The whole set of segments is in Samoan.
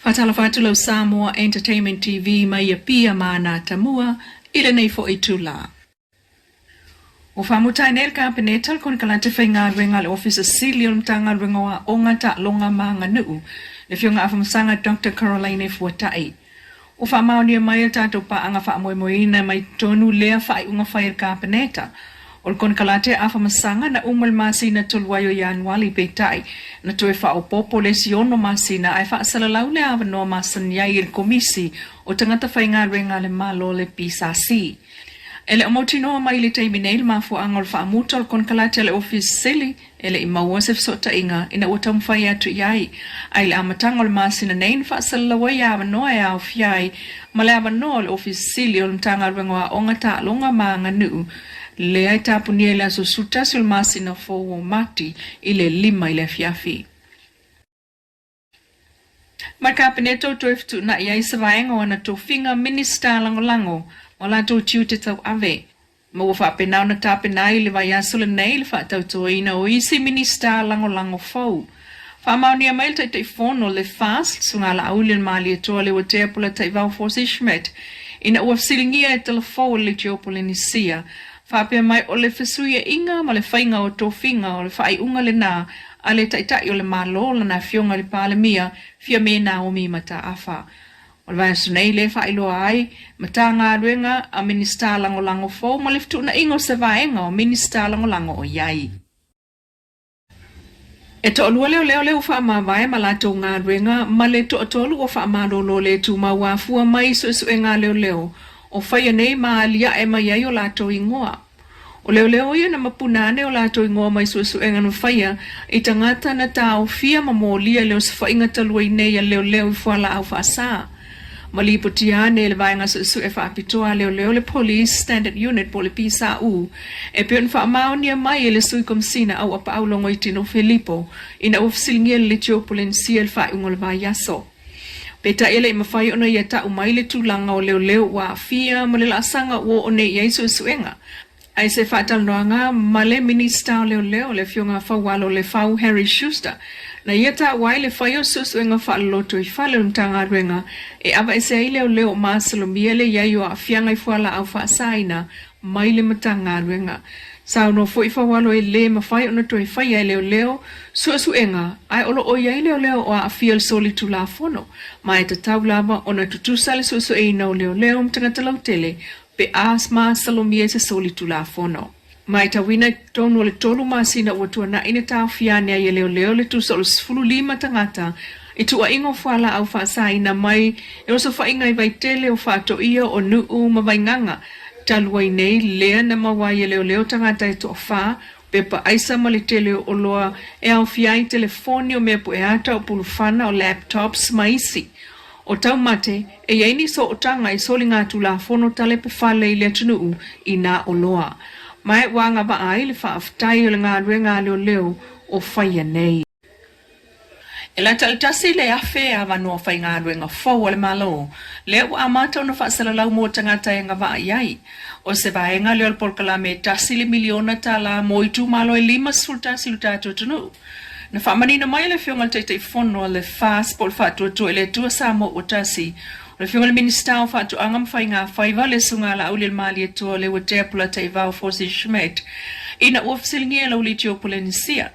Faatalofa atu lau Samoa Entertainment TV mai Apia ma Anatamua i lenei foi itula. Ua faamuta ai nei le Kapeneta le Konekarate Faigaluega a le Ofisa Sili o le Matagaluega o Aoga, Taaloga ma Aganuu, le Afioga Afamasaga Doctor Caroline Fuatai. Ua faamaonia mai e le tatou paaga faamoemoeina mai totonu lea faaiuga fai a le Kapeneta o le konekarate Afamasaga na uma i le masina talu ai o Ianuali peitai na toe faaopoopo le isi ono masina ae faasalalau le avanoa masani ai e le Komisi o Tagata Faigaluega a le Malo le PSC. E le o mautinoa mai i le taimi nei le mafuaaga o le faamuta o le konekarate a le Ofisa Sili E le i maua se fesootaiga ina ua taumafai atu i ai, a i le amataga o le masina nei na faasalalau ai avanoa e aofia ai ma le avanoa o le Ofisa Sili o le Matagaluega o Aoga, Taaloga ma Aganuu, lea e tapunia i le aso 11 o le masina fou o Mati i le 5 i le afiafi. Ma le Kapeneta o toe fetuunai ai se vaega o ana tofiga Minisita Lagolago ma o latou tiute tauave, ma ua faapena ona tapena ai le vaiaso lenei le faatautoina o isi Minisita Lagolago fou. Faamaonia mai le Taitaifono le FAST, le Susuga Laauli o le Malietoa Leuatea Polataivao Fosi Schmidt, ina ua fesiligia e Talafou o le Leitio Polenisia, faapea mai o le fesuiaiga ma le faiga o tofiga o le faaiuga lena a le Taitai o le Malo, lana Afioga i le Palemia, Fiame Naomi Mataafa. O le vaiaso nei lea e faailoa ai Matagaluega a Minisita Lagolago fou ma le fetuunaiga o se vaega o Minisita Lagolago o i ai. E toalua leoleo lea ua faamavae ma latou galuega ma le toatolu ua faamalolo le tumau afua mai i suesuega a leoleo o faia nei ma aliae mai ai o latou igoa. O leoleo ia na mapuna ane o latou igoa mai suesuega na faia i tagata na taofia ma molia i le osofaiga talu ai nei a leoleo i fualaau faasa. Ma lipotia ane e le Vaega Suesue Faapitoa a Leoleo le Police Standard Unit po o le PSU e pei ona faamaonia mai e le Sui Komisina Auapaau Logoitino Filipo ina ua fesiligia le Leitio Polenisia i le faaiuga o le vaiaso. Peitai e le i mafai ona ia ta'u mai le tulaga o leoleo ua aafia ma le laasaga ua oo nei i ai suesuega. A i se faatalanoaga ma le Minisita o Leoleo, le Afioga Faualo Lefau Harry Schuster, na ia taua ai le fai o suesuega faaloloto i fale o le Matagaluega e aveese ai leoleo o masalomia le i ai o aafiaga i fualaau faasaina mai le Matagaluega. Saunoa foi Faualo e le mafai ona toe faia e leoleo suesuega ae o lo o i ai leoleo o aafia i le solitulafono ma e tatau lava ona tutusa le suesueina o leoleo ma tagata lautele pe a masalomia i se solitulafono. Maitauina i totonu o le tolu masina ua tuanai na taofia ane ai e leoleo le tusa o le 15 tagata i tuuaiga o fualaau faasaina mai le osofaiga i Vaitele o Faatoia o Nuu ma Vaigaga talu ai nei lea na maua ai e leoleo tagata e toafa pepa aisa ma le tele o oloa e aofia ai telefoni o mea pueata o pulufana o laptops ma isi o taumate e i ai ni sootaga i soligatulafono talepefale i le atunuu i nā oloa. Ma e ua agavaa ai le faafetai o le galuega a leoleo o faia nei. E lata i le 1,000 avanoa faigaluega fou a le Malo, lea ua amata ona faasalalau mo tagata e agavaa i ai. O se vaega lea o le polokalame e tasi le miliona tala mo itumalo e 51 i lo tatou atunuu. Na faamanino mai e le Afioga i le Taitaifono a le FAST po o le Faatuatua i le Atua Samoa Ua Tasi, o le Afioga i le Minisita o Faatoaga ma Faiga Faiva, le Susuga Laauli o le Malietoa Leuatea Polataivao Fosi Schmidt, ina ua fesiligia e Lauliti o Polenisia.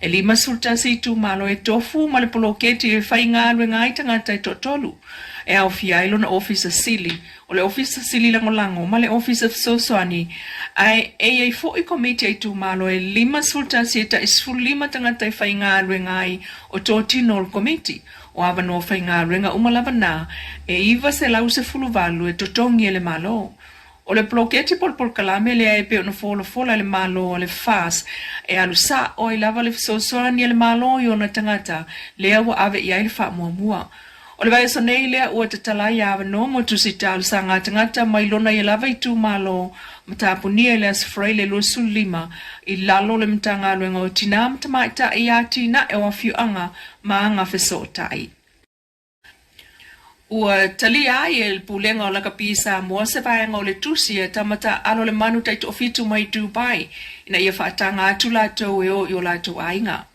E 51 itumalo e tofu ma le poloketi e faigaluega ai tagata e toatolu, e aofia ai lona Ofisa Sili, o le Ofisa Sili Lagolago ma le Ofisa Fesoasoani, ae e i ai foi komiti a itumalo e 51 e tai 15 tagata e faigaluega ai o totino o le komiti. O avanoa faigaluega uma lava na e 918 e totogi e le Malo. O le poloketi po o le polokalame lea e pei ona folafola e le Malo a le FAS e alu sa'o ai lava le fesoasoani a le Malo i ona tagata lea ua ave i ai le faamuamua. O le vaiaso nei lea ua tatala ai avanoa mo tusi talosaga a tagata mai lona ia lava itumalo ma tapunia i le Aso Faraile 25 i lalo o le Matagaluega o Tinā ma Tamaitai i Atinae o Afioaga ma Agafesootai. Ua talia ai e le Pulega o Lakapi Samoa se vaega o le tusi a tama taaalo le manu taitoafitu mai Dubai ina ia faataga atu latou e o i o latou aiga.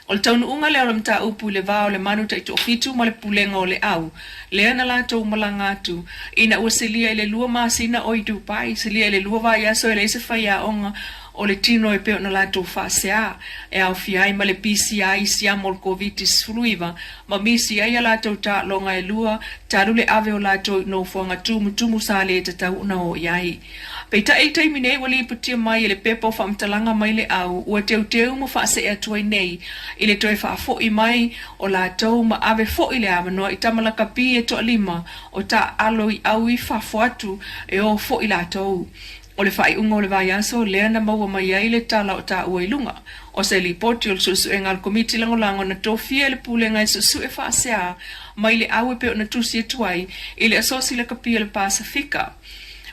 O le taunuuga lea o le mataupu i le va o le manu taitoafitu ma le pulega o le au, lea na latou malaga atu ina ua silia i le lua masina o i Dubai, silia i le lua vaiaso e leai se faiaoga o le tino e pei ona latou faasea, e aofia ai ma le pisia i siama o le Koviti-19 ma misi ai a latou taaloga e lua talu le ave o latou i nofoaga tumutumu sa le tatau ona o i ai. Peitai i le taimi nei ua lipotia mai e le pepa o faamatalaga mai le au ua teuteu ma faasee atu ai nei i le toe faafoi mai o latou ma ave foi le avanoa i tama lakapi e toalima o taaalo i au i fafo atu e o foi latou. O le faaiuga o le vaiaso lea na maua mai ai le tala o taua i luga o se lipoti o le suesuega a le Komiti Lagolago na tofia e le Pulega e suesue faasea mai le au e pei ona tusi atu ai i le Asosi Lakapi o le Pasefika.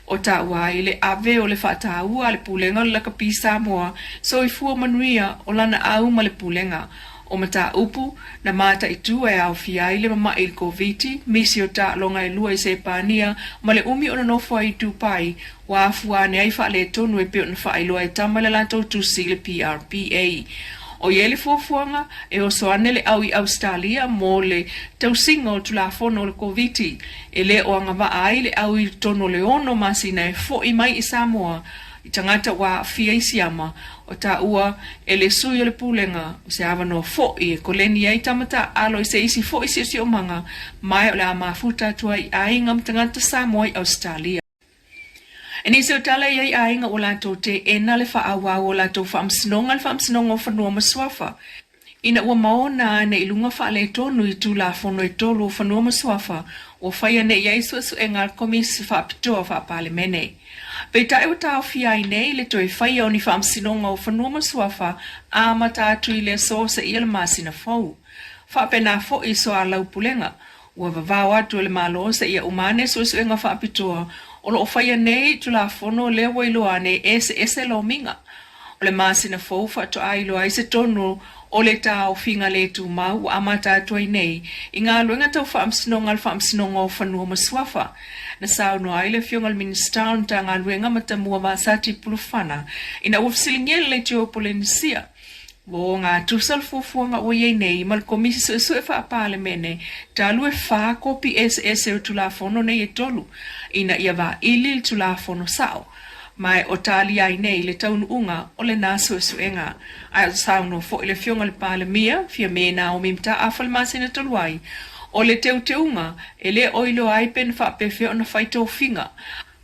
O taua ai le ave o le faataua a le Pulega o le Lakapi Samoa Soifua Manuia o lana au ma le Pulega o Mataupu na mataitu e aofia ai le mama'i i le Koviti, misi o taaloga e lua i Sepania ma le umi o nonofo ai i Dubai, ua afua ane ai faaletonu e pei ona faailoa e tama i le latou tusi i le PRPA. O i ai le fuafuaga e oso ane le au i Ausetalia mo le tausiga o Tulafono o le Koviti e le o agavaa ai le au i totonu o le ono masina e fo'i mai i Samoa i tagata ua aafia i siama o taua e le sui o le Pulega o se avanoa fo'i e koleni ai tama taaalo i se isi fo'i siosiomaga ma e o le a mafuta atu ai i aiga ma tagata Samoa i Ausetalia. E nisi o tala i ai aiga ua latou teena le faaauau o latou faamasinoga i le Faamasinoga o Fanua ma Suafa ina ua maona ane i luga faaletonu i Tulafono e tolu o Fanua ma Suafa ua faia nei i ai suesuega a le Komisi Faapitoa Faa-Palemene. Peitai ua taofia ai nei le toe faia o ni faamasinoga o Fanua ma Suafa amata atu i le aso seia le masina fou. Faapena foi i soalaupulega Ua vavao atu e le Malo seia uma ane suesuega faapitoa o lo o faia nei i Tulafono lea ua iloa ane e eseese lomiga. O le masina fou faatoa iloa ai se tonu o le taofiga le tumau ua amata atu ai nei i galuega tau faamasinoga a le Faamasinoga o Fanua ma Suafa. Na saunoa ai le Afioga i le Minisita o le Matagaluega Matamua Vasati Pulufana ina ua fesiligia le Leitio o Polenisia Ua ogatusa le fuafuaga ua i ai nei ma le Komisi Suesue Faa-Palemene talu e fa kopi eseese o Tulafono nei e tolu ina ia vaili le Tulafono sao, ma e o talia ai nei le taunuuga o lena suesuega. Ae o saunoa foi le Afioga i le Palemia, Fiame Naomi Mataafa le masina talu ai, o le teuteuga e le o iloa ai pe na faapefea ona fai tofiga,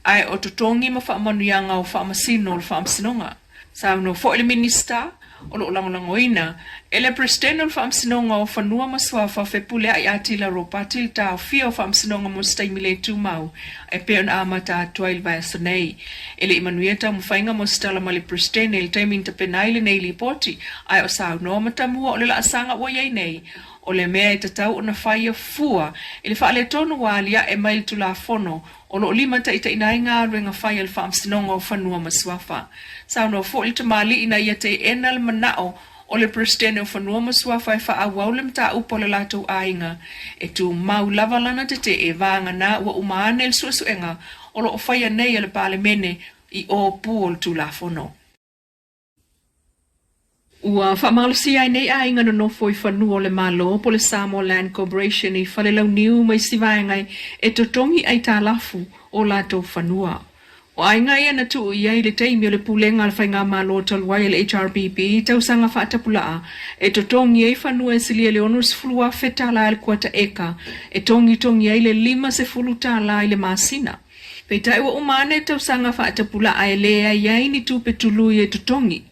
ae o totogi ma faamanuiaga o faamasino o le Faamasinoga. Saunoa foi le Minisita, o lo o lagolagoina e le Peresetene o le Faamasinoga o Fanua ma Suafa Fepuleai Atila Ropati le taofia o faamasinoga mo se taimi le tumau e pei ona amata atu ai le vaiaso nei. E le i manuia taumafaiga mo se tala mai le Peresetene i le taimi na tapena ai lenei lipoti, ae o saunoa matamua o le laasaga ua i ai nei o le mea e tatau ona faia fua i le faaletonu ua aliae mai le Tulafono O lo o limataitaiina ai galuega fai a le Faamasinoga o Fanua ma Suafa. Saunoa foi le tamalii ina ia teena le manao o le Peresetene o Fanua ma Suafa e faaauau le mataupu a le latou aiga e tumau lava lana tetee vagana ua uma ane le suesuega o lo o faia nei e le Palemene i ōpū o le Tulafono. Ua faamalosia ai nei aiga nonofo i fanua o le Malo po o le Samoa Land Corporation i Falelauniu ma isi vaega e totogi aitalafu o latou fanua. O aiga ia na tuu i ai i le taimi o le pulega a le Faigamalo talu ai a le HRPP i tausaga faatapulaa e totogi ai fanua e silia i le $60,000 i le kuata eka e togitogi ai le $50 i le masina. Peitai ua uma ane tausaga faatapulaa e leai ai ni tupe tului e totogi.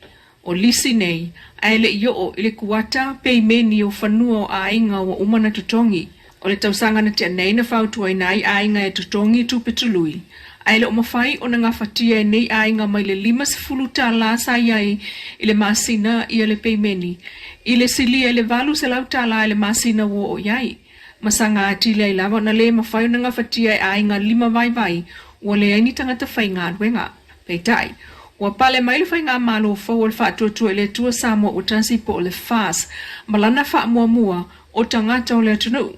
O lisi nei, ae le i oo i le kuata peimeni o fanua o aiga ua uma na totogi. O le tausaga na tea nei na fautuaina ai aiga e totogi tupe tului, ae le o mafai ona gafatia e nei aiga mai le $50 sa i ai i le masina ia le peimeni i le silia i le $800 i le masina ua oo i ai. Ma saga atili ai lava ona le mafai ona gafatia e aiga lima vaivai ua leai ni tagata faigaluega. Peitai, ua pale mai le Faigamalo fou o le Faatuatua i le Atua Samoa ua tasi po o le FAS ma lana faamuamua o tagata o le atunuu.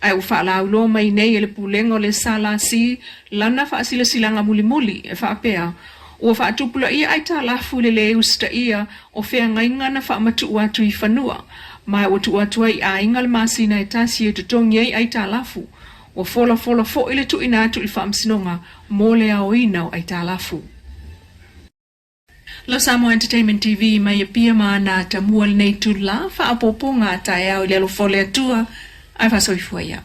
Ae ua faalauiloa mai nei e le Pulega o le SLC lana faasilasilaga mulimuli e faapea, ua faatupulaia aitalafu i le le usitaia o feagaiga na faamatuu atu i fanua. Ma ua tuu atu ai i aiga le masina e tasi e totogi ai aitalafu. Ua folafola foi le tuuina atu i le Faamasinoga mo le aoina o aitalafu. Lo Samoa Entertainment TV mai Apia ma na tamua lenei itula faaopoopoga a taeao i le alofa o le Atua ae faasoifua ia.